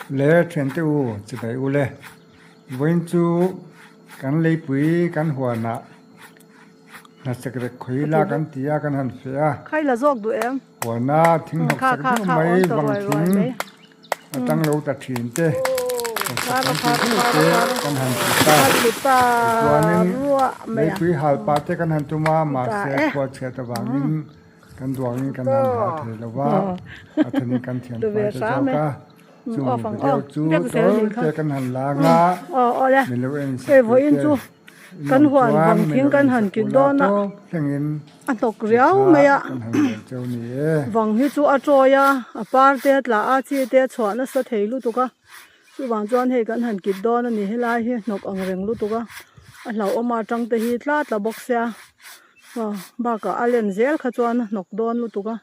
Le thiante u chibai u le. Vawiin chu kan leipui kan huanah hna sekrek khawi la kan ti a kan han feh a. Khai la zawk duh em? Huana thing hnawk sak deuh mai vang thing a tang lo ta thin te hnawk sak kan tih deuh te kan han ti ta. Tichuanin leipui hal pah te kan han tum a mahse khua chhiat avangin kan duangin kan han hal thei lo va a thenin kan thian fai ta zawk a. Chung video chu tawl te kan han lang a milo en sak te te. Kan huan vang thing kan han kit dawn a, a hnawk riau mai a, vang hi chu a tawi a, a par te a tla a, chi te a chhuah nasa thei lutuk a, chuvang chuan hei kan han kit dawn a ni, helai hi hnawk ang reng lutuk a, a hlauhawm a atang te hi tla tla bawk sia, aw bakah a len zel kha chuan a hnawk dawn lutuk a,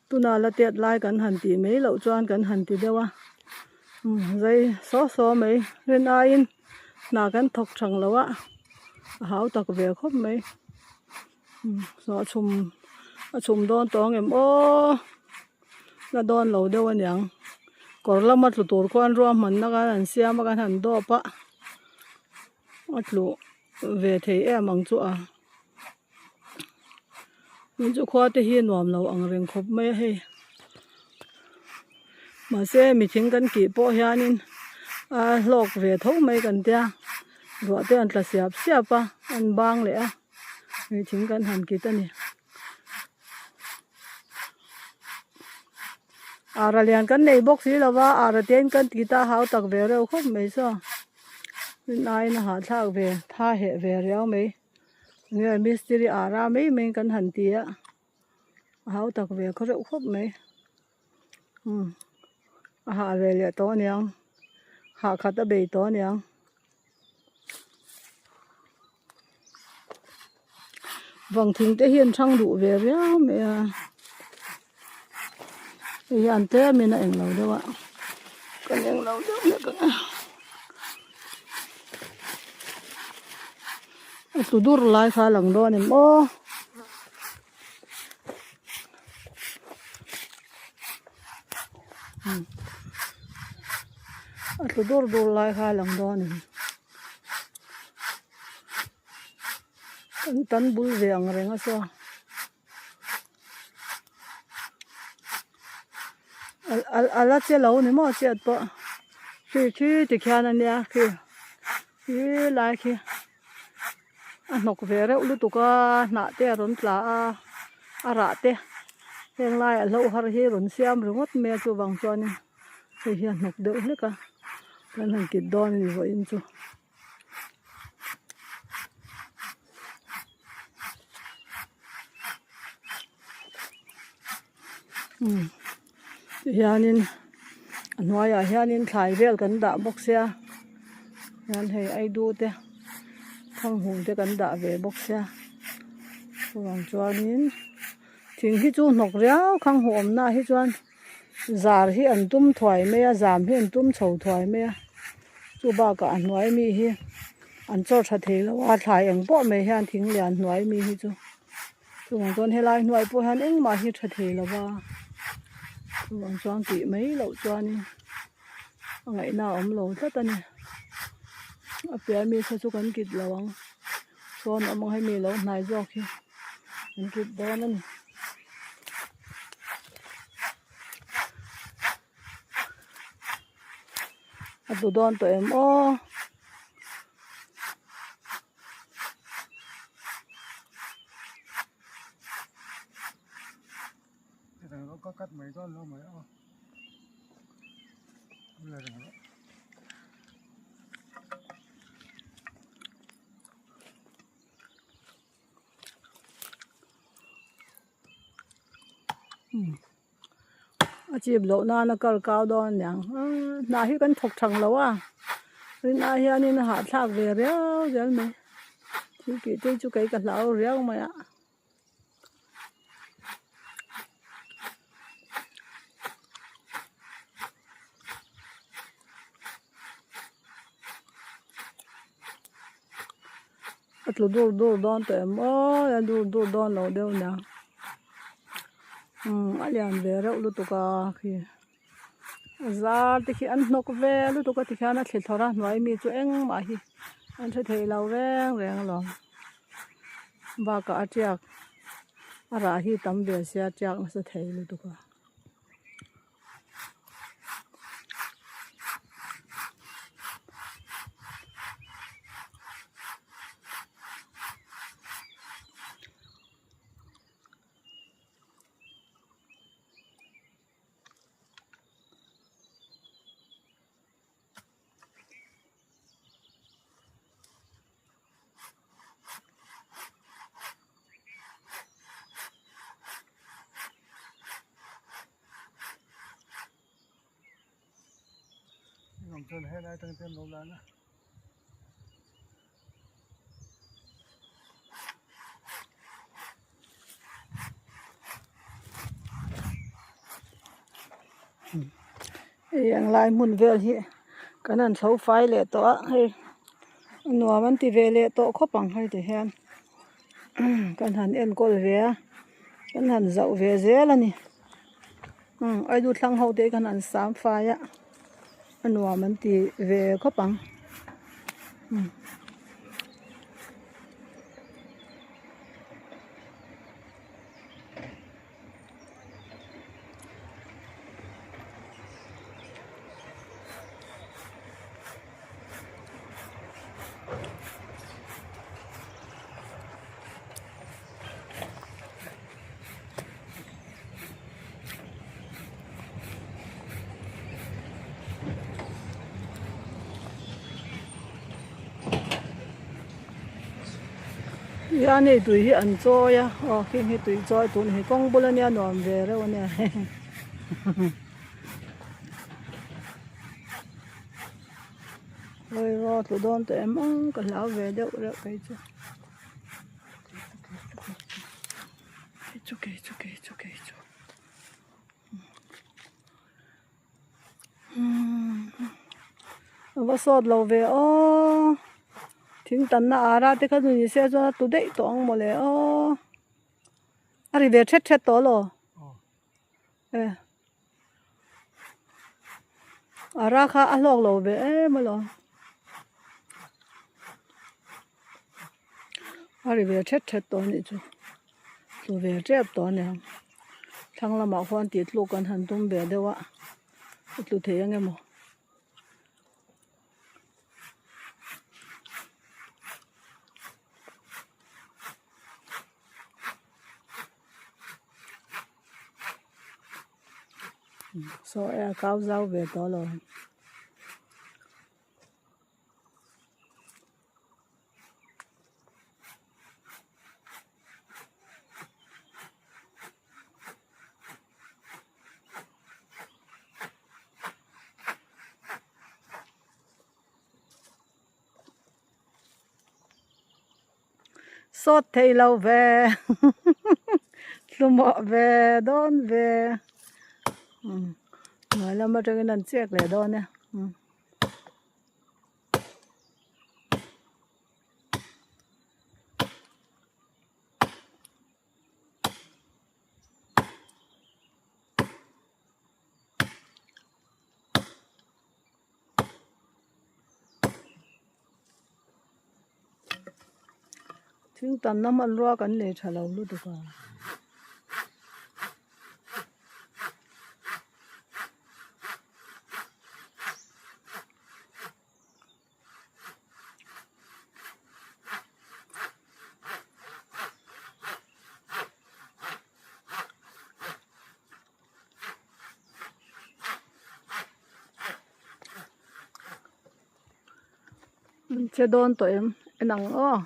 tuna la tet lai kan han tih mai loh chuan kan han ti deuh a, umm zai saw saw mai rin aiin. Hna kan thawk thang lo a, a hau tak ve khawp mai. Saw a chhum a chhum dawn tawh ang em aw la dawn lo deuh aniang kawr lama tlu tur khuan ruahmanna khan an siam a kan han dawp a a tlu ve thei em ang chu a tin chu khua te hi nuam lo ang reng khawp mai a hei mahse mithing kan tih pawh hianin a hlawk ve tho mai kan tia ruah te an tla siap siap a an bang leh a mithing kan han kit a ni ara lian kan nei bawk si lova ara te in kan ti ta hau tak ve reuh khawp mai saw rin aiin a hahthlak ve tha heh ve riau mai. Nge mistiri ara mai mai kan han ti a a hau tak ve khaw reuh khawp mai umm a hah ve leh tawh aniang hah khat a bei tawh aniang vang thing te hi an thang duh ve riau mai a hei hian tlem in a englo deuh a kan englo deuh hlek ang e. A tlu dur lai kha a lang dawn em aw. A tlu dur dur lai kha a lang dawn em. Kan tan bul ve ang reng a saw. A la che lo ni maw chiat pawh khi khi tikhian a nia khi khi lai khi a hnawk ve reuh lutuk a hnah te a rawn tla a a rah te heng laiah hlo har hi rawn siam ringawt mai a chuvang chuanin hei hi a hnawk deuh hlek a kan han kit dawn a ni vawiin chu. Umm tihianin a hnuaiah hianin thlai vel kan dah bawk sia hian hei aidu te thanghu te kan dah ve bawk sia chuvang chuanin thing hi chu hnawk riau khanghu awmna ah hi chuan. Zar hi an tum thuai mai a zam hi an tum chho thuai mai a chu bakah a hnuai mi hi an chawr tha thei lo a thlai eng pawh mai hian thing lian hnuai mi hi chu chuvang chuan helai hnuai pawh hian engmah hi tha thei lo va chuvang chuan tih mai loh chuanin a ngaihna a awm lo tlat a ni a piah mi kha chu kan kit lo ang sawn awm ang hemi lo hnai zawk hi an kit dawn a ni. A tlu dawn tawh em aw. A chip loh nana kal kau dawn aniang hnah hi kan thawk thang lo a rinah hianin a hahthlak ve riau zel mai thil tih te chu kei ka hlau riau mai a. A tlu dur dur dawn tawh em aw a dur dur dawn lo deuh nia umm a lian ve reuh lutuk a khi A zar te khi an hnawk ve lutuk a tikhian a thli thlawrh a hnuai mi chu engmah hi an hre thei lo reng reng alawm bakah a tiak a rah hi tam ve sia tiak nasa thei lutuk a. Hei ang lai hmun vel hi kan han chho fai leh tawh a hei nuam an ti ve leh tawh khawp ang hei ti hian kan han enkawl ve a kan han zauh ve zel a ni aidu thlang ho te hi kan han sam fai a a nuam an ti ve khawp ang. Hian hei tui hi an chawi a aw khing hi tui chawi tun hi kawng bul ania nuam ve reuh ania hawi raw tlu dawn tawh em ang ka hlau ve deuh reuh kei chu. Keichu keichu keichu keichu a va sawt lo ve aw thing tanna ara te kha chu ni se chuan a tlu daih tawh ang mawle aw a ri ve thet thet tawh alaw e ara kha a hlawk lo ve em alawm. A ri ve thet thet tawh a nih chu tlu ve tep tawh a niang thlang lamah khuan tih tluk kan han tum ve deuh a a tlu thei ang emaw. Saw e a kau zau ve tawh lo. Sawt thei lo ve hlumawh ve dawn ve hnuai lam atangin an chek leh dawn e. Thing tanna hmanrua kan nei tha lo lutuk a. Che dawn tawh em en ang aw.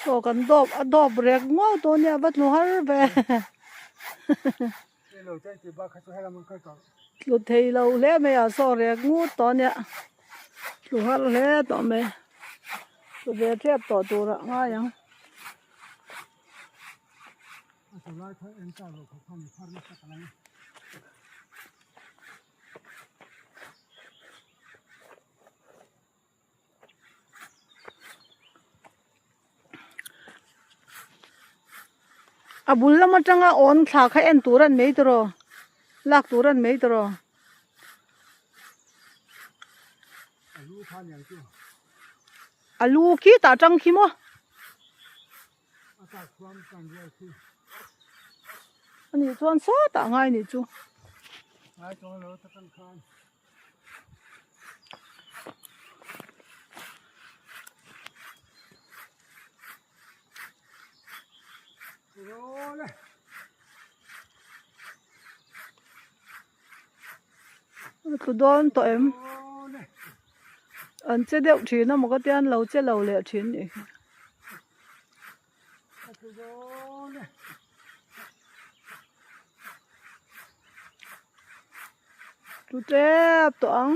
Saw kan dawp a dawp rek nguau tawh nia va tlu har ve. Tlu thei lo hle mai a saw rek ngut tawh nia tlu har hle tawh mai tlu ve tep tawh tur ah ngai ang. A bul lam atanga awn thla kha en tur a ni mai tawh rawh lak tur a ni mai tawh rawh. A lu khi tah tang khi maw. A nih chuan sawtah ngai nih chu. Tlu dawn tawh em? An che deuh thin a maw ka tia an lo che lo leh thin nih hi. Tlu tep tawh ang.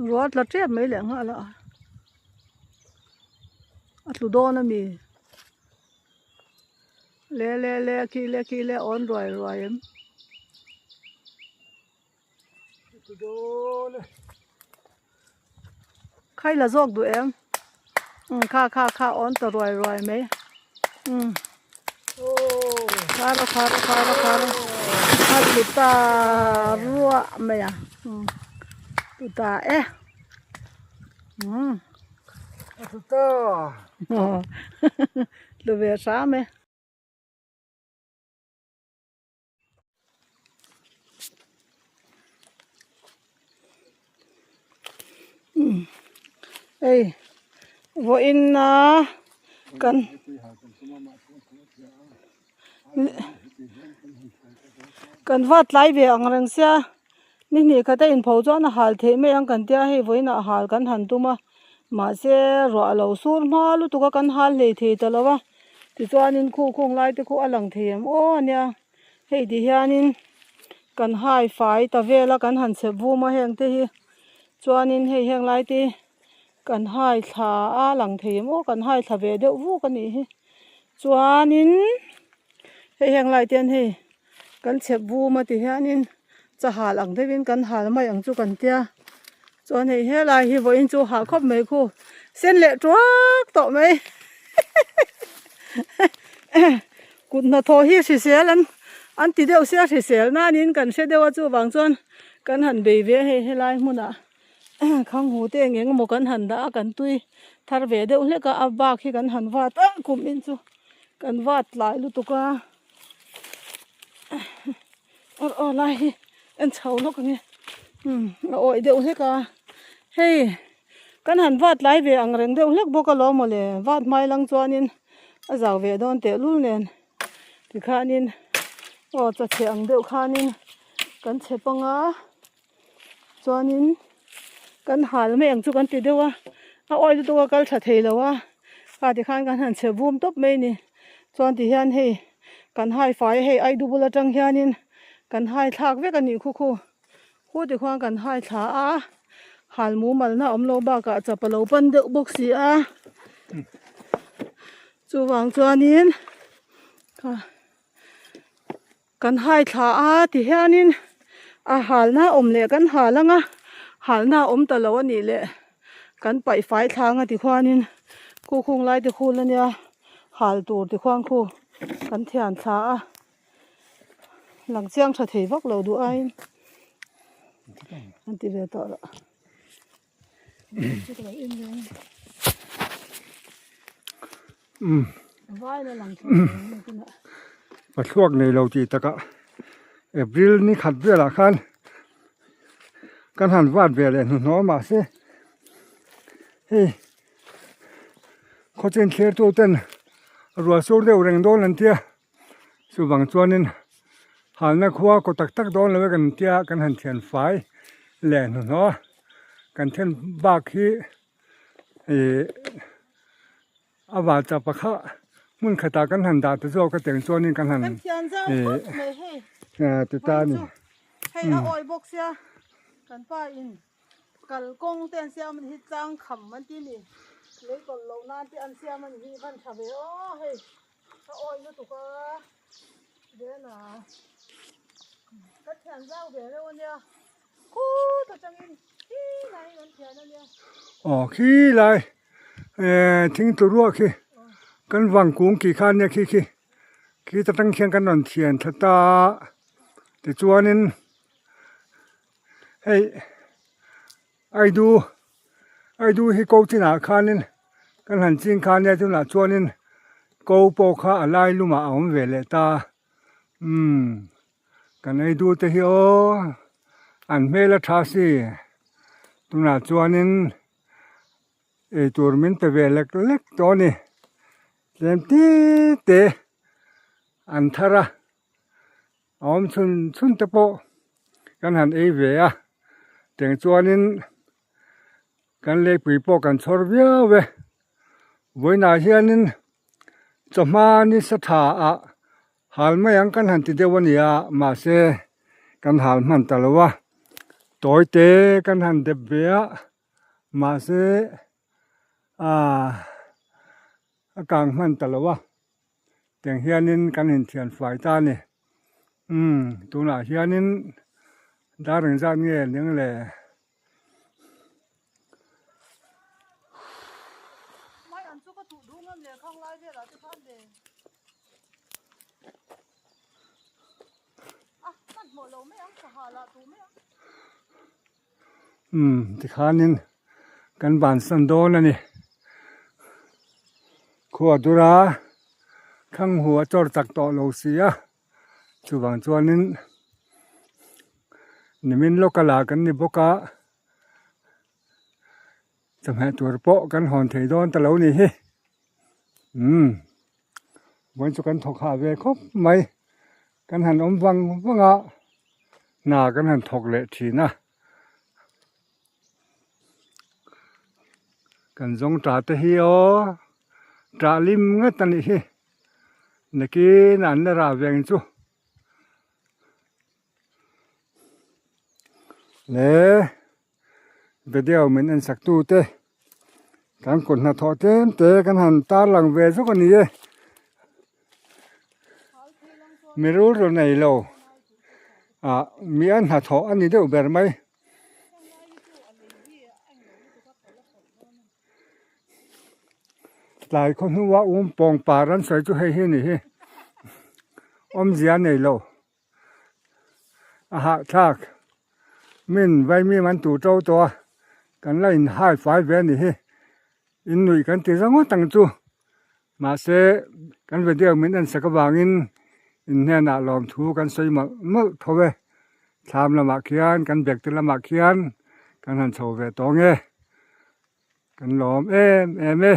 Ruah tla tep mai leh nghal a a tlu dawn a mi le le le khi le khi le awn ruai ruai em. Khai la zawk duh em? Umm kha kha kha awn ta ruai ruai mai. Umm. Khar a khar a khar a khar a. A tlu ta ruah mai a. Umm. Tlu ta e. Umm. A tlu ta. Tlu ve hram e. Hei vawiin a kan kan vat tlai ve ang reng sia ni hnih khat a inpho chuan a hal theih mai ang kan tia hei vawiin ah hal kan han tum a mahse ruah a lo sur hma lutuk a kan hal hlei thei ta lo a tichuanin khu khung lai te khu a lang thei em aw ania. Hei ti hianin kan hai fai ta vel a kan han chhep vum a heng te hi chuanin hei heng lai te hi kan hai thla a lang thei em aw kan hai thla ve deuh vuk a nih hi chuanin hei heng lai te hian hei kan chhep vum a ti hianin chahal ang deuhin kan hal mai ang chu kan tia chuan hei helai hi vawiin chu hah khawp mai khu sen leh tuak tawh mai Kut hnathawh hi hrisel an an ti deuh sia hrisel nanin kan hre deuh a chuvang chuan kan han bei ve a hei helai hmunah khang hu te eng eng emaw kan han dah a kan tui thar ve deuh hlek a a bak hi kan han vat a kum in chu kan vat tlai lutuk a aw aw lai hi en chho lawk ang e umm a awih deuh hlek a hei kan han vat tlai ve ang reng deuh hlek bawk alawm mawle vat hmai lang chuanin. A zau ve dawn teh lul nen tikhanin aw chaw chhe ang deuh khanin kan chhe pang a chuanin kan hal mai ang chu kan ti deuh a a awi lutuk a kal tha thei lo a kha tikhan kan han chhe vum tawp mai a ni chuan tihian hei kan hai fai a hei aidu bul atang hianin kan hai thlak vek a nih khu khu khu tikhuan kan hai thla a hal mumal na awm lo bakah chap a lo pan deuh bawk si a chuvang chuanin kan hai thla a ti hianin a halna awm leh kan hal ang a halna a awm ta lo a nih leh kan paih fai thla ang a ti khuanin khu khung lai te khul ania hal tur ti khuan khu kan thian thla a. Lang chiang tha thei vak lo duh aiin an ti ve tawh loh. Umm Pathluak nei lo tih takah April ni khat velah khan kan han vat ve leh hnuhnawh a mahse hei khawchen thlir tu ten ruah sur deuh reng dawn an tia chuvang chuanin halna khua kaw tak tak dawn lo e kan tia kan han thian fai leh hnuhnawh a kan then bak hi ih A val chak pakha hmun khatah kan han dah ta zawk a tiang chuanin kan han Kan thian zau khawp mai hei. Ti ta a ni. Hei a awi bawk sia kan pa in kal kawng te an siam a ni hi tlang kham an ti a ni lei tawlh loh nan te an siam a ni hi van tha ve aw hei a awi lutuk a Vena kan thian zau ve reuh a nia khut atangin khi laiin an thian a nia. Aw khi lai eh thing tlu ruah khi kan vang kung kih kha ania khi khi khi ta tang khian kan rawn thian thla ta a tichuanin hei Aidu Aidu hi ko chinah khanin kan han ching kha ania tunah chuanin ko pawh kha a lai lumah a awm ve leh ta umm kan Aidu te hi aw an hmel a tha si tunah chuanin eitur min pe ve lek lek tawh a ni tlem te te an thar a. A awm chhun chhun te pawh kan han ei ve a tiang chuanin kan leipui pawh kan chhawr viau e vawiinah hianin chawhma nisa tha ah hal mai ang kan han ti deuh a ni a mahse kan hal hman ta lo a tawi te kan han dep ve a mahse ah a kang hman ta lo a. Tiang hianin kan inthian fai ta a ni. Umm tunah hianin dar engzat nge ning le? Umm tikhanin kan bansan dawn a ni. Khua dura thlang hu a chawr chak tawh lo si a, chuvang chuanin nimin lawka la kan ni bawk a, chawhmeh tur pawh kan hawn thei dawn ta lo ni hi. Umm vawiin chu kan thawk hah ve khawp mai, kan han awm vang vang a, hna kan han thawk leh thin a. Kan zawng ta te hi aw tah lim ngat a nih hi nakin an la rah ve ang chu le video min en sak tu te kan kut hnathawh tlem te kan han tar lang ve zawk a ni e mi rilru nei lo ah mi a hnathawh a ni deuh ber mai. Tlai khaw hnua um pawng par an sawi chu hei hi a ni hi awmzia a nei lo a hahthlak min vaimim an tur to tawh a kan la in hai fai ve a ni hi in nuih kan ti za ngawt ang chu mahse kan video min en sak avangin in hnenah lawmthu kan sawi mawlh mawlh tho e thlam lamah khian kan bag te lamah khian kan han chho ve tawng e kan lawm em em e.